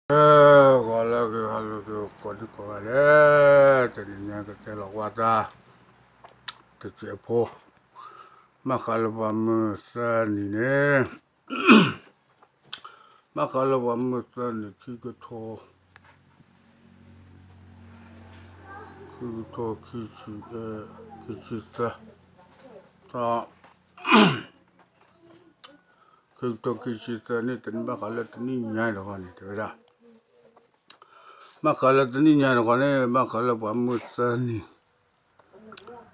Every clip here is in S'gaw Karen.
အဲ ဂီၤလၢအဂ့ၤ ဟါလၢအဂ့ၤ ကိးဒံကိးဂၤဒဲး, တနံၤညါကတဲလီၤဝဲတၢ် တစဲးဖိ, ဘၣ်ဃးလၢပှၤမုၢ်သၢနံၤန့ၣ်, ဘၣ်ဃးလၢပှၤမုၢ်သၢနံၤ ခံကထိ ခံကထိခံဆံ, ခံဆံသၢ, ဒီး ခံကထိခံဆံသၢန့ၣ် တနံၤဘၣ်ဃးလၢတနံၣ်ညါအံၤတခီန့ၣ် တဲဝဲဒၣ်, ဘၣ်ဃးလၢတနံၣ်ညါတခီန့ၣ် ဘၣ်ဃးလၢပှၤမုၢ်သၢနံၤ,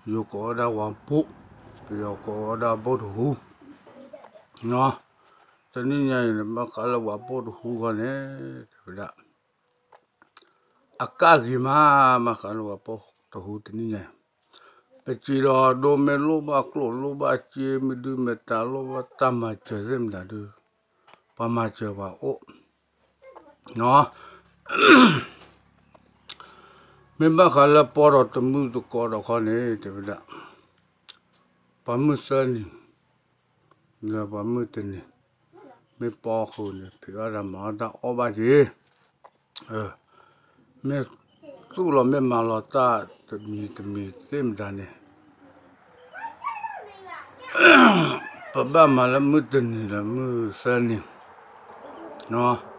ယိၤကိးဝဲဒၣ်ဝၤပိၢ်, ပယီၤကိးဝဲဒၣ်ဘိၣ်တဟူ, တနံၣ်ညါအံၤန့ၣ် ဘၣ်ဃးလၢပှၤပိၢ်တဟူခီန့ၣ် တဲဝဲဒၣ် အကၣ်ဂ့ၤမး ဘၣ်ဃးလၢပှၤပိၢ်တဟူတနံၣ်ညါအံၤ, ပစံးဒီးဒိမ့ၢ်လိၣ်ဘၣ်ကျိၣ်လိၣ်ဘၣ်စ့ မ့ၢ်ဒုးမ့ၢ်တၢ်လိၣ်ဘၣ်တၢ်မၤစၢၤသ့ၣ်မတၤဒုး, ပှၤမၤစၢၤပှၤအိၣ် မ့ၢ်ဘၣ်ဃးလၢပီဒီးတမုၢ်တကိးဒီးခီန့ၣ် တဲဝဲဒၣ်, ပှၤမုၢ်သၢနံၤ လၢပှၤမုၢ်တနံၤ မ့ၢ်ပီဃုာ်န့ၣ် ဖံးအီၣ်တၢ်မၤအီၣ်တၢ်အီၣ်ဘၣ်က့ၤ, မ့ၢ်သူၣ်လီၤမ့ၢ်မၤလီၤတၢ်တမံၤတမံၤသ့ၣ်မတၤန့ၣ် ပဘၣ်မၤလၢမုၢ်တနံၤလၢမုၢ်သၢနံၤ,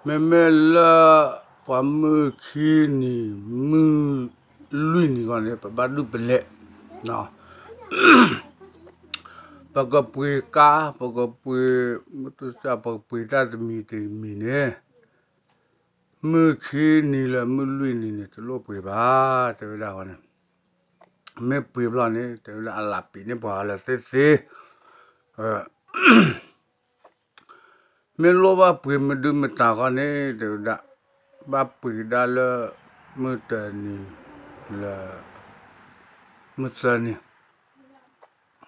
မ့မ့ၢ်လၢပှၤမုၢ်ခံနံၤ မုၢ်လွံၢ်နံၤဂီၢ်န့ၣ် ပဘၣ်ဒုးပလဲၤ, ပကပှ့ၤကါ ပကပှ့ၤ မုၢ်တူစၢ် ပကပှ့ၤတၢ်တမံၤတမံၤန့ၣ် မုၢ်ခံနံၤလၢမုၢ်လွံၢ်နံၤန့ၣ် တလိၣ်ပှ့ၤဘၣ် တဲဝဲဒၣ်ဃီန့ၣ်, မ့ၢ်ပှ့ၤဘျီန့ၣ် တဲဝဲဒၣ်အလးပံာ်န့ၢ်ပှၤလၢသ့သ့ မ့ၢ်လိၣ်ဘၣ်ပှ့ၤမ့ၢ်ဒုးမတၤဃီန့ၣ် တဲဝဲဒၣ် ဘၣ်ပှ့ၤဒၣ်လၢ မုၢ်တနံၤ လၢ မုၢ်သၢနံ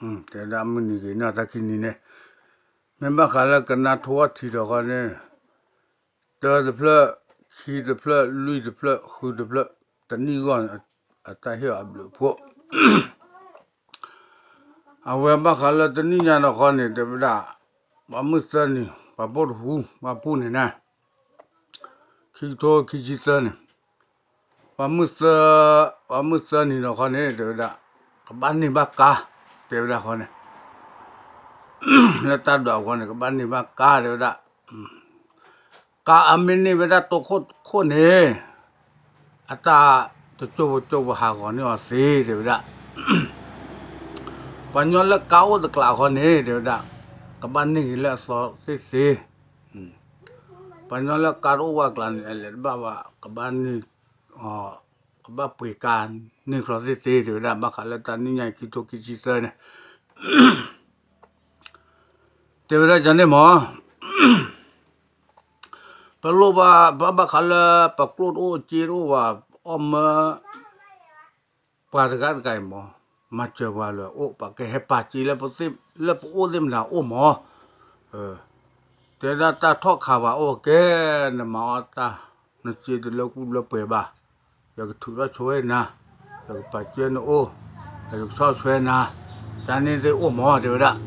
ၤ, တဲဝဲဒၣ်မုၢ်နံၤဂ့ၤန့ၢ်တၢ်ခံနံၤန့ၣ်, မ့ၢ်ဘၣ်ဃးလၢကနါထိအီထံးဒီးဃီန့ၣ် တၢတဖျၢၣ် ခံတဖျၢၣ် လွံၢ်တဖျၢၣ် ဃုတဖျၢၣ် တနံၣ်ဂီၢ် အတၢ်ဟ့ၣ်အီၤအဘျုးအဖှိၣ် အဝဲဘၣ်ဃးလၢတနံၣ်ညါဒီးဃီန့ၣ် တဲဝဲဒၣ် ပှၤမုၢ်သၢနံၤ ပှၤပိၢ်တဟူ ပှၤပိၢ်န့ၣ်န့ၣ် ခံကထိခံဆံသၢန့ၣ် ပှၤမုၢ်သၢ ပှၤမုၢ်သၢနံၤဒီးဃီန့ၣ် တဲဝဲဒၣ် ကဘၣ်န့ၢ်ဘၣ်ကါ တဲဝဲဒၣ်ဃီန့ၣ် လၢတၢ်ဒွးအဂီၢ်န့ၣ် ကဘၣ်န့ၢ်ဘၣ်ကါ တဲဝဲဒၣ် ကါအမ့ၢ်န့ၢ်ဝဲဒၣ်တိခိၣ်ခိၣ်န့ၣ် အတၢ်တကၠိဖိကၠိဖိဟးဂီၤန့ၢ်အီၤသ့ တဲဝဲဒၣ် ပှၤညီလၢကါအိၣ်တကျးဃီန့ၣ် တဲဝဲဒၣ် ကဘၣ်န့ၢ်ဂ့ၤလၢအသီသ့ၣ်သ့ ပှၤညီလၢကါတအိၣ်ဝဲအကျးန့ၣ် အလဲၤတဘၣ်ဘၣ် ကဘၣ်န့ၢ် ကဘၣ်ပှ့ၤကါန့ၢ်ချီသ့ၣ်သ့ တဲဝဲဒၣ် ဘၣ်ဃးလၢတၢ်နံၣ်ညါခံကထိခံဆံသၢန့ၣ် တဲဝဲဒၣ်ကန့ၣ်မး ပလိၣ်ဘၣ် ဘၣ်ဘၣ်ဃးလၢပကျိၣ်တအိၣ်စ့တအိၣ်ဘၣ် အီၣ်မၢ ပှၤတဂၤတဂၤအံၤမး မၤစၢၤပှၤလၢအိၣ် ပှၤကဟဲပာ်စ့လၢပသ့ၣ် လၢပအိၣ်သ့ၣ်မတၤအိၣ်မး တဲဒၣ်တၢ်ထီၣ်ခးပှၤအိၣ်ကဲ နမၤအီၣ်တၢ် နစ့တလၢကူလၢပှဲၤဘၣ် ယကထုးထီၣ်ဆိဝဲနၤ ယကပာ်စ့နအိၣ် ယကဆီၣ်ဆွဲနၤ တၢ်န့ၣ်သ့ၣ်အိၣ်မး တဲဝဲဒၣ်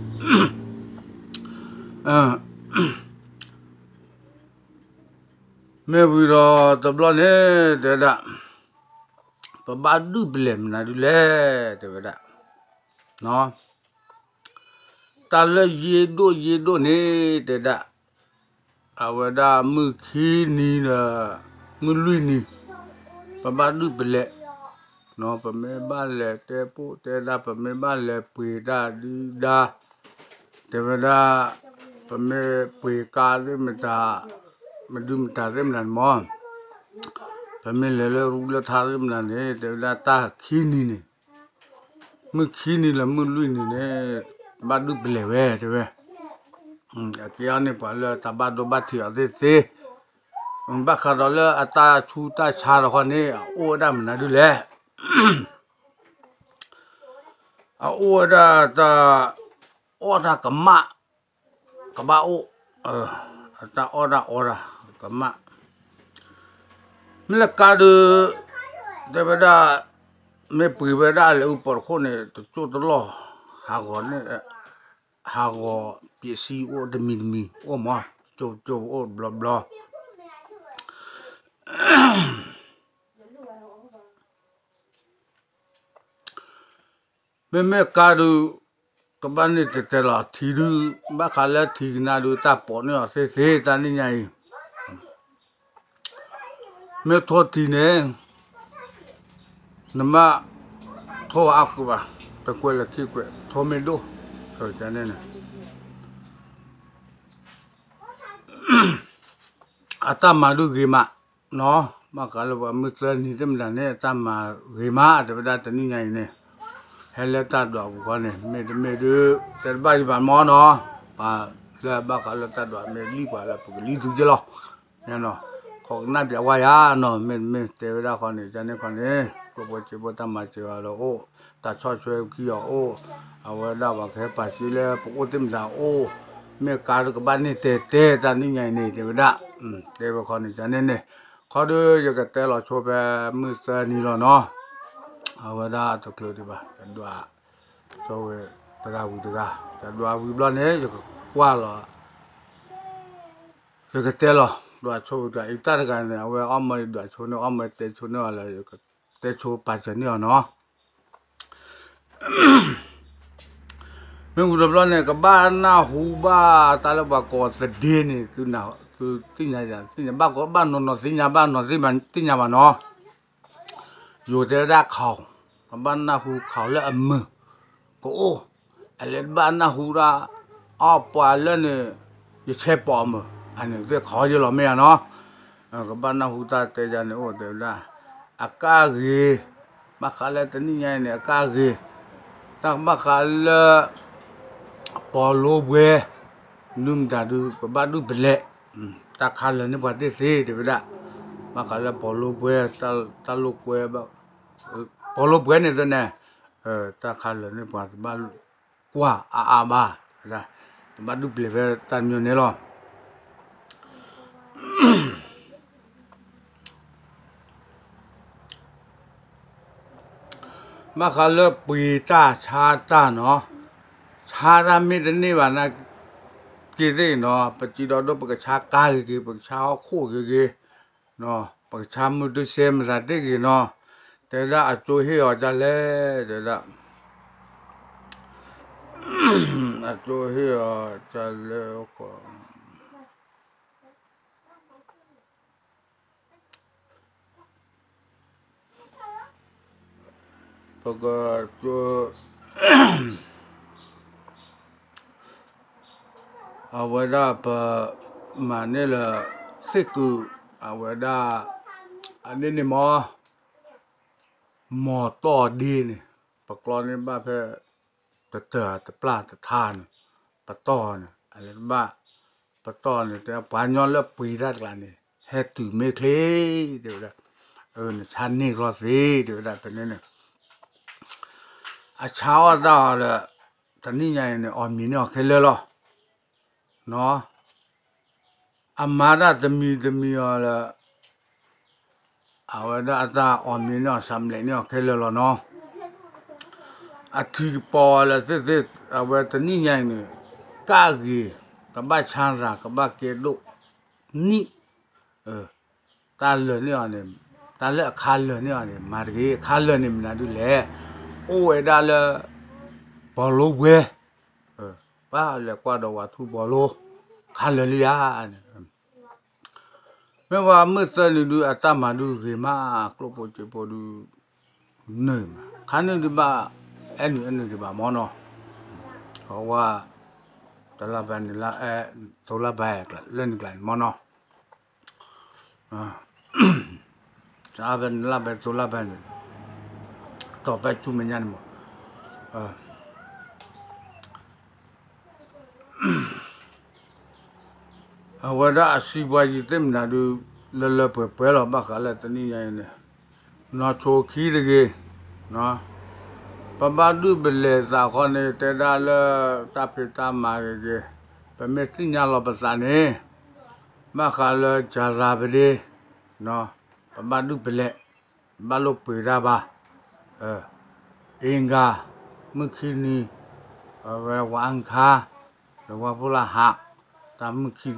မ့ၢ်ဝံၤဒီးတဘျီန့ၣ် တဲဝဲဒၣ် ပဘၣ်ဒုးပလဲၤမနုၤဒုလဲၣ် တဲဝဲဒၣ် တၢ်လၢယ့ဒိၣ်ယ့ဒိၣ်န့ၣ် တဲဒၣ် အဝဲဒၣ်မုၢ်ခံနံၤဒီး မုၢ်လွံၢ်နံၤ ပဘၣ်ဒုးပလဲၤ ပမ့ၢ်ဘၣ်လဲၤတဲပိၢ်တဲဒၣ် ပမ့ၢ်ဘၣ်လဲၤပှ့ၤတၢ်ဒုဒါ တဲဝဲဒၣ် ပမ့ၢ်ပှ့ၤကါသ့ၣ်မတၤ မဒုမတၤသ့ၣ်မတၤန့ၣ်မး ပမ့ၢ်လဲၤလၢရူလၢထါသ့ၣ်မတၤန့ၣ် တဲဝဲဒၣ်တၢ်ခံနံၤန့ၣ် မုၢ်ခံနံၤလၢမုၢ်လွံၢ်နံၤန့ၣ် ဘၣ်ဒုးပလဲၤဝဲ တဲဝဲ အကဲအီၤန့ၣ် ပှၤလၢတၢ်ဘၣ်ဒိဘၣ်ထံးအီၤသ့ၣ်သ့ၣ် ဘၣ်ဃးဒီးလၢအတၢ်ဆူးတၢ်ဆါဒီးဃီန့ၣ် အအိၣ်ဝဲဒၣ်မနုၤဒုလဲၣ် အအိၣ်ဝဲဒၣ်တၢ် အီၣ်တၢ်ကမၣ် ကဘၣ်အိၣ် အတၢ်အီၣ်တၢ်အီတၢ်ကမၣ် မ့ၢ်လၢကါဒုး တဲဝဲဒၣ် မ့ၢ်ပှ့ၤဝဲဒၣ်လဲၤအူပီၤတခိၣ်န့ၣ် တကၠိၢ်တလီၢ် ဟးဂီၤန့ၣ် ဟးဂီၤပျံးစံအိၣ်တမံၤတမံၤ အိၣ်မး ကၠိကၠိအိၣ်ဘျီဘျီ မ့မ့ၢ်ကါဒုး ကဘၣ်န့ၢ်တဲာ်တဲာ်လီၤ ထံဒုး ဘၣ်ဃးလၢထံကနါဒုး တၢ်ပိာ်န့ၢ်အီၤသ့သ့ တၢ်နံၣ်ညါအံၤ မ့ၢ်ထိၣ်ထံန့ၣ် နဘၣ်ထိၣ်အါကွံာ်ဘၣ် တကွဲးလၢခံကွဲး ထိၣ်မ့ၢ်ဒိၣ် န့ၣ် အတၢ်မၤဒုးဂ့ၤမး နီၤ ဘၣ်ဃးလၢပှၤမုၢ်သၢနံၤတမတၤန့ၣ် အတၢ်မၤဂ့ၤမး တဲဝဲဒၣ်တနံၣ်ညါအံၤန့ၣ် ဟဲလၢတၢ်ဒွးပူၤဃီန့ၣ် မ့တမ့ၢ်ဒုး တဲတဘၣ်ယံၤဘၣ်မီၢ်နီၤ ပှၤလၢဘၣ်ဃးလၢတၢ်ဒွးမ့ၢ်လံပှၤလၢပကလံသုက့လီၤ နီၤ ခိးကနၣ်ပျးဝါယၤနီၤ မ့တမ့ၢ်တဲဝဲဒၣ်ဃီန့ၣ် ကန့ၣ်ခီန့ၣ် ကျိၣ်ဖိစ့ဖိတၢ်မၤစၢၤအီၤဒီးအိၣ် တၢ်ဆီၣ်ထွဲခံအီၤအိၣ် အဝဲဒၣ်ပှၤကဟဲပာ်စုလၢပအိၣ်သ့ၣ်မတၤအိၣ် မ့ၢ်ကါဒုးကဘၣ်န့ၢ်တဲာ်တဲာ်တၢ်နံၣ်ညါအံၤန့ၣ် တဲဝဲဒၣ် တဲဝဲခီန့ၣ် ကန့ၣ်န့ၣ် ခီဒုးယကတဲလီၤဆိဖဲမုၢ်သၢနံၤလီၤနီၤ အဝဲဒၣ်တချုးဒံးဘၣ် ယဒွး ဆိဝဲတဂၤဝံၤတဂၤ ယဒွးဝံၤဘျီန့ၣ် ယကကွၢ်လီၤ ယကတဲလီၤ ဒွးဆိဝံၤတဂၤ အံၤတၢ်တဂၤန့ၣ် အဝဲအီၣ်မၢယဒွးဆိန့ၢ် အီၣ်မၢတဲဆိန့ၢ်အီၤလၢ ယကတဲဆိပာ်စၢၤန့ၢ်အီၤနီၤ မ့ၢ်ဝံၤတဘျီန့ၣ် ကဘၣ်နၢ်ဟူဘၣ်တၢ်လၢပှၤကိးသဒ့န့ၣ် သုသ့ၣ်ညါယၤ သ့ၣ်ညါဘၣ်ကိးဘၣ်နီၤနီၤ သ့ၣ်ညါဘၣ်နီၤ သ့ၣ်ညါဘၣ်နီၤ ယိၤတဲဝဲဒၣ်ခီၣ် ကဘၣ်နၢ်ဟူခီၣ်လၢအမုာ် ကအိၣ် အလဲၤတဘၣ်နၢ်ဟူဒၣ် အီၣ်ပှၤလၢန့ၣ် ယဆဲးပိာ်မုၣ် အန့ၣ်သ့ၣ်ခီယလီၤမ့ၢ်ဧါနီၤ ကဘၣ်နၢ်ဟူတၢ်တဲယၤန့ၣ်အိၣ်တဲဝဲဒၣ် အကၢ်ဂ့ၤ ဘၣ်ဃးလၢတနံၣ်ညါအံၤန့ၣ် အကၢ်ဂ့ၤ တၢ်ဘၣ်ဃးလၢ ပီၤလိဘှဲ ဒုးမတၤဒုး ပဘၣ်ဒုးပလဲၤ တၢ်ခးလၢာ်န့ၢ်ပှၤသ့ၣ်သ့ၣ်တဲဝဲဒၣ် ဘၣ်ဃးလၢပီၤလိဘှဲ တၢ်လိာ်ကွဲ ပီၤလိဘှဲန့ၣ်သ့ၣ်န့ၣ် တၢ်ခးလၢာ်န့ၢ်ပှၤတဘၣ်ကွၢ်အါအါဘၣ် တဘၣ်ဒုးပလဲၤဖဲတၢ်မံၤန့ၣ်လီၤ ဘၣ်ဃးလၢပှ့ၤတၢ်ဆါတၢ်နီၤ ဆါတၢ်မ့ၢ်တန့ၢ်ဘၣ်နာ်က့သ့ၣ်နီၤ ပစံးဒီးဒိၣ်ပကဆါကါဂ့ၤဂ့ၤ ပကဆါဟီၣ်ခိၣ်ဂ့ၤဂ့ၤ ပကဆါမုၢ်တစဲမသးတ့ၢ်ဂ့ၤနီၤ တဲဝဲဒၣ်အကၠိဟ့ၣ်အီၤဒ်လဲၣ် တဲဝဲဒၣ် အကၠိဟ့ၣ်အီၤဒ်လဲၣ် ပက အဝဲဒၣ်ပ မၤန့ၢ်လၢ သ့ၣ်ကုာ် အဝဲဒၣ် အန့ၣ်န့ၣ်မ့ၢ် မီၤတီၢ်ဒ့န့ၣ် ပကျီန့ၢ်ဘၣ်ဖဲ တတၢၢ်တပျၢ်တထါန့ၣ် ပတီၢ်န့ၣ် အလဲၤတဘၣ် ပတီၢ်န့ၣ် တဲပှၤကညီလၢပှ့ၤတၢ်တကျါန့ၣ် ဟဲတုၤမ့ၢ်ချ့ တဲဝဲဒၣ် နဆါန့ၢ်ကျီသ့ တဲဝဲဒၣ်ဖဲန့ၣ်န့ၣ် အဆါအီၣ်တၢ်အီၤဒီး တနံၣ်ညါအံၤန့ၣ် အီၣ်မံၤန့ၢ်အီၤခဲလၢာ်လီၤ နီၤ အမၤတၢ်တမံၤတမံၤအီၤဒီး အဝဲဒၣ်အတၢ်အီၣ်မံၤန့ၢ်အီၤ ဆးဘျဲးန့ၢ်အီၤခဲလၢာ်လီၤနီၤ အထံကပီၤအီၤလၢသ့ၣ်သ့ၣ် အဝဲတနံၣ်ညါအံၤန့ၣ် ကၢ်ဂ့ၤ ကဘၣ်ဆါသး ကဘၣ်ကဲဒိၣ် နံၣ် တၢ်လၢာ်န့ၢ်အီၤန့ၣ် တၢ်လၢအခါလၢာ်န့ၢ်အီၤန့ၣ် မၤတဂ့ၤ အခါလၢာ်န့ၣ်မနုၤဒ်လဲၣ် အိၣ်ဝဲဒၣ်လၢ ပီၤလိဘှဲ ပၢ်လဲၤကွၢ်ဒီးဝၤထူပီၤလိ ခါလၢာ်လံဧါန့ၣ် မ့ၢ်ဝဲမုၢ်သၢနံၤဒုး အတၢ်မၤဒုးဂ့ၤမး ကျိၣ်ဖိစ့ဖိဒုး နုာ်မး ခါနုာ်ဒုးဘၣ် အဲၣ်နုာ်အဲၣ်နုာ်ဒံးဘၣ်မ့ၢ်နီၤ ကဝၢ် တလါဘဲန့ၣ်လၢ အဲၣ် သိလါဘဲ လၢနုာ်ကျါန့ၣ်မ့ၢ်နီၤ တအါဖဲန့ၣ်လၢဖဲသိလါဖဲန့ၣ် တီၢ်ဖဲဆူမဲာ်ညါန့ၣ်မ့ၢ် အဝဲဒၣ်အစံးပှၤယံၤသ့ၣ်မနုၤဒုး လၢလၢပှဲၤပှဲၤလီၤ ဘၣ်ဃးလၢတနံၣ်ညါအံၤန့ၣ် နီၢ်ဆိခံတဂ့ၤ ပဘၣ်ဒုးပလဲၤသးခီန့ၣ် တဲဒၣ်လၢတၢ်ဖံးတၢ်မၤဂ့ၤဂ့ၤ ပမ့ၢ်သ့ၣ်ညါလီၤပသးန့ၣ် ဘၣ်ဃးလၢကၢသးပဒ့ ပဘၣ်ဒုးပလဲၤ ဘၣ်လိာ်ပှ့ၤတၢ်ဘၣ် အ့ၣ်ဂၤ မုၢ်ခံနံၤ အဝဲဝါအါခါ ဒီးဝါဖိလၢဟး တၢ်မုၢ်ခံ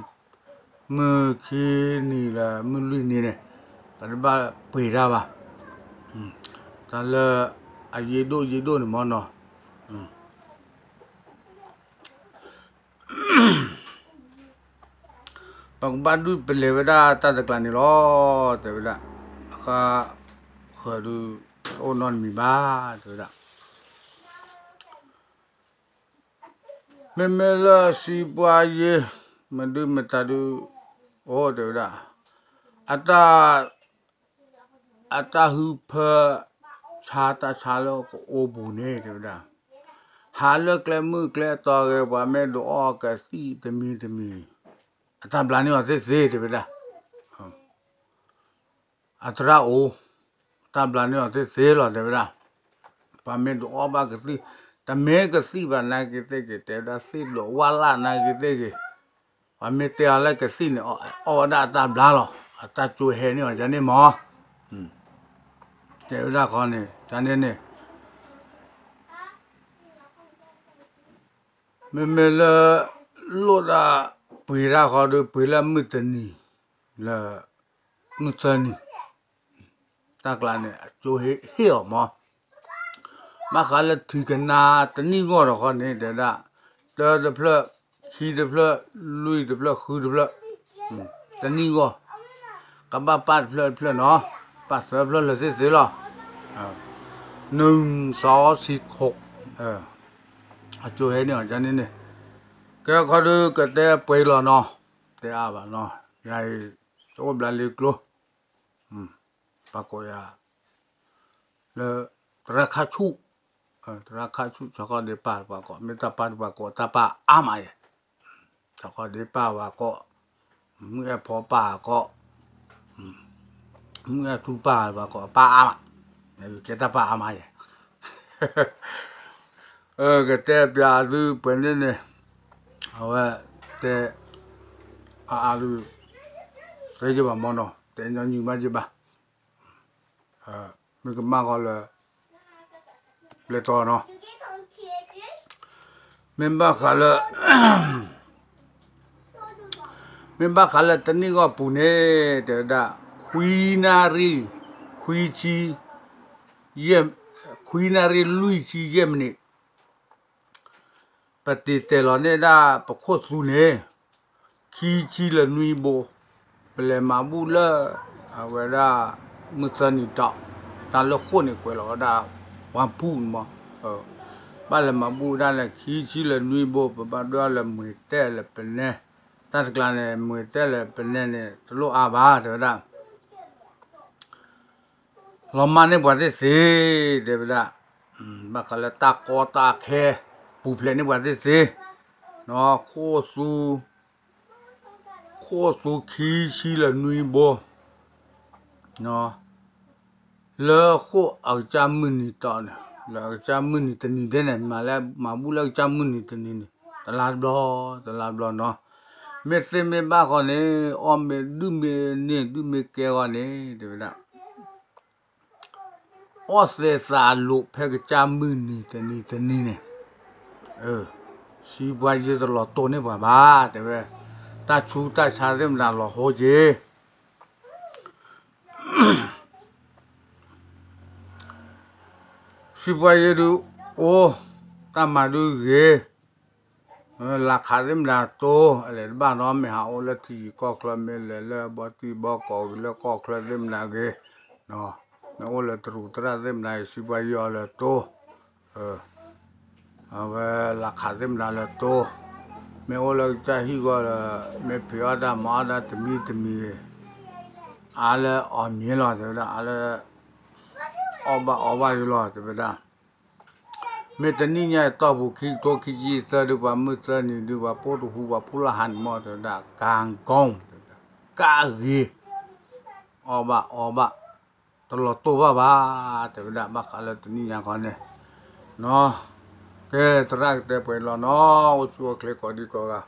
မုၢ်ခံနံၤလၢမုၢ်လွံၢ်နံၤန့ၣ် ပတဘၣ်ပှ့ၤတၢ်ဘၣ်. တၢ်လၢအယံၤဒိၣ်ယံၤဒိၣ်န့ၣ်မ့ၢ်နီၤ ပကဘၣ်ဒုးပလဲၤဝဲဒၣ်တၢ်တကျးန့ၣ်လီၤ တဲဝဲဒၣ်. အဃၣ်ဃၢၤဒုး တအိၣ်နီတမံၤဘၣ် တဲဝဲဒၣ်. မ့မ့ၢ်လၢစံးပှၤယ့ၤ မဒုးမတၤဒုး အိၣ်တဲဝဲဒၣ် အတၢ် အတၢ်ဟုဖၢ ဆါတၢ်ဆါလၢကအိပူၤန့ၣ် တဲဝဲဒၣ်, ဟးလၢကျဲမုၢ်ကျဲတီဂ့ၤ ပှၤမ့ၢ်ဒုးအီကသံၣ်တမံၤတမံၤ အတၢ်ဘျါန့ၢ်အီၤသ့သ့ တဲဝဲဒၣ်. အသရၣ်အိၣ် တၢ်ဘျါန့ၢ်အီၤသ့သ့လီၤ တဲဝဲဒၣ်. ပှၤမ့ၢ်ဒုးအီဘၣ်ကသံၣ် တမ့ၢ်ကသံၣ်ဘၣ်နာ်က့သ့ၣ်ဂ့ၤ တဲဝဲဒၣ် သ့ၣ်ဒိးဝၣ်လၣ်နာ်က့သ့ၣ်ဂ့ၤ, ပှၤမ့ၢ်တဲအီၤလၢကသံၣ်န့ၣ် အီၣ်ဝဲဒၣ်အတၢ်ဘျါလီၤ. အတၢ်ကၠိဟဲန့ၢ်အီၤယၤန့ၣ်မး တဲဝဲဒၣ်ဃီန့ၣ် တၢ်န့ၣ်န့ၣ် မ့မ့ၢ်လၢ လိၣ်ဒၣ်ပှ့ၤတၢ်ဃီဒီး ပှ့ၤလၢမုၢ်တနံၤ လၢ မုၢ်သၢနံၤ တၢ်ကျါန့ၣ် အကၠိဟ့ၣ်အီၤမး. ဘၣ်ဃးလၢထံၣ်ကနါတနံၣ်ဂီၢ်ဒီးဃီန့ၣ် တဲဒၣ် တၢတဖျၢၣ် ခံတဖျၢၣ် လွံၢ်တဖျၢၣ် ဃုတဖျၢၣ် တနံၣ်ဂီၢ် ကဘၣ်ပာ်တဖျၢၣ်တဖျၢၣ်နီၤ ပာ်သၢဖျၢၣ်လၢသ့သ့လီၤ. နုၢ်စီဆံခိၣ် အကၠိဟဲန့ၢ်အီၤန့ၣ်န့ၣ် ကဲခီဒီးကတဲပှဲၤလီၤနီၤ တဲအါဘၣ်နီၤ ယၤအံၤ တအိၣ်ဘျါလံကျိ ပှၤကိးယၤ လၢ သရၣ်ခါဆူၣ် သရၣ်ခါဆူၣ် ဆီခီဒ့ပာ်ပှၤကိး မ့ၢ်တၢ်ပာ်ဒုးပှၤကိးတၢ်ပာ်အါမးယဲ ဆီခီဒ့ပာ်ပှၤကိး မုၢ်အဲၣ်ဖီပာ်ကိး မုၢ်အဲၣ်ထူပာ်ပှၤကိး ပာ်အါမး ကဲတၢ်ပာ်အါမးယဲ ကတဲပျးသုပှဲၤန့ၣ်န့ၣ် အဝဲတဲ အအါဒုး သ့ကဘၣ်မနီၤ တဲညီနုၢ်မးကဘၣ် မ့ၢ်ကမၣ်ဃီလၢ ပျဲၢ်တီနီၤ မ့ၢ်ဘၣ်ဃးလၢ မ့ၢ်ဘၣ်ဃးလၢတနံၣ်ဂီၢ်ပူၤန့ၣ် တဲဝဲဒၣ် ခွံနၣ်ရံၣ် ခွံဆံ ယဲၢ် ခွံနၣ်ရံၣ်လွံၢ်ဆံယဲၢ်မံးနံး ပတံၤတဲာ်လီၤန့ၢ်ဒၣ်ပခိၣ်သူန့ၣ် ခံဆံလၢနွံဘိ ပလဲၤမၤဘူၣ်လၢ အဝဲဒၣ် မုၢ်သၢနံၤတီ တၢ်လၢဃိၣ်န့ၣ်ကွဲးလီၤဝဲဒၣ် ဝါဖူၣ်န့ၣ်မး ဘၣ်လဲၤမၤဘူၣ်ဝဲဒၣ်လၢခံဆံလၢနွံဘိ ပဘၣ်ဒွဲၣ်လၢမွ့ၤတဲလၢပနဲ တၢ်တကျါန့ၣ် မွ့ၤတဲလၢပနဲန့ၣ် တလိၣ်အါဘၣ် တဲဝဲဒၣ် လီၤမၢ်န့ၢ်ပှၤသ့ၣ်သ့ၣ် တဲဝဲဒၣ် ဘၣ်ဃးလၢတၢ်ကီတၢ်ခဲ ပူၤဖျဲးန့ၢ်ပှၤသ့ၣ်သ့ၣ် ခိၣ်သူ ခိၣ်သူခံဆံလၢနွံဘိ လၢဃိၣ်အကစၢ်မုၢ်နံၤတီန့ၣ် လၢအကစၢ်မုၢ်နံၤတနံၤဒဲးန့ၣ် မၤလၢမၤဘူၣ်လၢအကစၢ်မုၢ်နံၤတနံၤန့ၣ် တလါတဘျီ တလါတဘျီနီၤ မ့ၢ်သ့မ့ၢ်ဘၣ်ဃီန့ၣ် အီၣ်မ့ၢ်ဒုၣ်မ့ၢ်န့ၢ်ဒုၣ်မ့ၢ်ကဲဃီန့ၣ် တဲဝဲဒၣ် အီၣ်သဲးသးလိာ်ဖဲကစၢ်မုၢ်နံၤတနံၤတနံၤန့ၣ် စံးပှၤယ့တလီၤတိာ်န့ၢ်ပှၤဘၣ် တဲဝဲ တၢ်ဆူးတၢ်ဆါသ့ၣ်မတၤလီၤဟိက့ၤ စံးပှၤယ့ဒုးအိၣ် တၢ်မၤဒုးဂ့ၤ လၢခးသ့ၣ်မတၤတိၢ် အလဲၤတဘၣ်နီတမံၤ ဟးအိၣ်လၢထံယံၤကီၢ်ချၢ မ့ၢ်လဲၤလၢဘီတံၢ်ဘီကီၢ်ဂ့ၤလၢကီၢ်ချၢသ့ၣ်မတၤဂ့ၤ မ့ၢ်အိၣ်လၢတရူးသရၣ်သ့ၣ်မတၤဂ့ၤ စံးပှၤယ့အီၤလၢတိၢ် အဝဲလၢခးသ့ၣ်မတၤလၢတိၢ် မ့ၢ်အိၣ်လၢကစၢ်ဟံၣ်ဂီၢ်လၢ မ့ၢ်ဖံးအီၣ်တၢ်မၤအီၣ်တၢ်တမံၤတမံၤဂ့ၤ အါလၢအီၣ်မ့ၤလီၤ တဲဝဲဒၣ် အါလၢ အီၣ်ဘၣ်အီဘၣ်ယိလီၤ တဲဝဲဒၣ် မ့ၢ်တနံၣ်ညါအတီၢ်ပူၤ ခံကထိခံဆံသၢဒုး ပှၤမုၢ်သၢနံၤဒုး ပှၤဖိတဟူ ပှၤဖိလၢဟးန့ၣ်မီၢ် တဲဝဲဒၣ် ကၤကီ တဲဝဲဒၣ် ကးဂ့ၤ အီၣ်ဘၣ်အီဘၣ် တလီၤတိၢ်ဘၣ်ဘၣ် တဲဝဲဒၣ် ဘၣ်ဃးလၢတနံၣ်ညါခီန့ၣ် ကဲ သရၣ်ကတဲပှဲၤလီၤနီၤ အိၣ်ဆူၣ်အိၣ်ချ့ကိးဒံကိးဂၤ